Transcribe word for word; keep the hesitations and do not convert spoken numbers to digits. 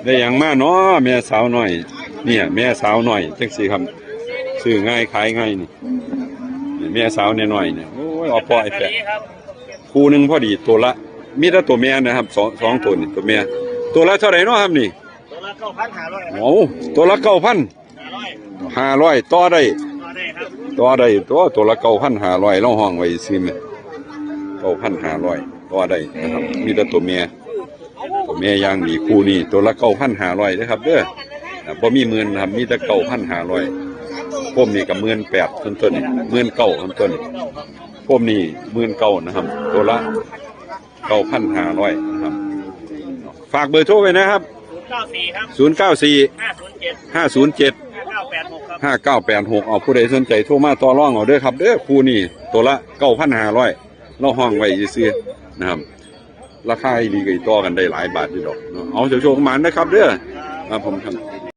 ได้หยังมาเนาะแม่สาวน้อย เนี่ย แม่สาวน้อยจังซี่ครับ ซื้อง่ายขายง่ายนี่ นี่แม่สาวน้อยๆเนี่ย โอ้ย เอาปล่อยแปะ คู่หนึ่งพอดี ตัวละ มีแต่ตัวแม่นะครับ สอง สองตัวนี่ ตัวแม่ ตัวละเท่าไหร่เนาะครับนี่ ตัวละเก้าพันห้าร้อย โอ้ ตัวละเก้าพันห้าร้อย ห้าร้อย ต่อได้ ต่อได้ครับ ต่อได้ ตัว ตัวละเก้าพันห้าร้อย เราห้องไว้ซื้อไหม เก้าพันห้าร้อย ต่อได้นะครับ มีแต่ตัวแม่ ตัวแม่อย่างดี คู่นี้ ตัวละเก้าพันห้าร้อยนะครับเด้อ อ่า บ่มีหมื่นนะครับ มีแต่เก้าพันห้าร้อย พวกนี้ก็หมื่นแปดต้นๆ หมื่นเก้าต้นๆ พวกนี้หมื่นเก้านะครับ ตัวละเก้าพันห้าร้อยนะครับ ฝากเบอร์โทรไว้นะครับ ศูนย์เก้าสี่ ครับ ศูนย์เก้าสี่ ห้าศูนย์เจ็ด ห้าศูนย์เจ็ด ห้าเก้าแปดหก ครับ ห้าเก้าแปดหก เอา ผู้ใดสนใจโทรมาต่อรองเอาเด้อครับเด้อ คู่นี้ ตัวละเก้าพันห้าร้อย เราห้องไว้ซื่อๆนะครับ ราคาอีหลีก็ต่อกันได้หลายบาทอยู่ดอกเนาะ เอา โชคๆหมานนะครับเด้อ ครับผมครับ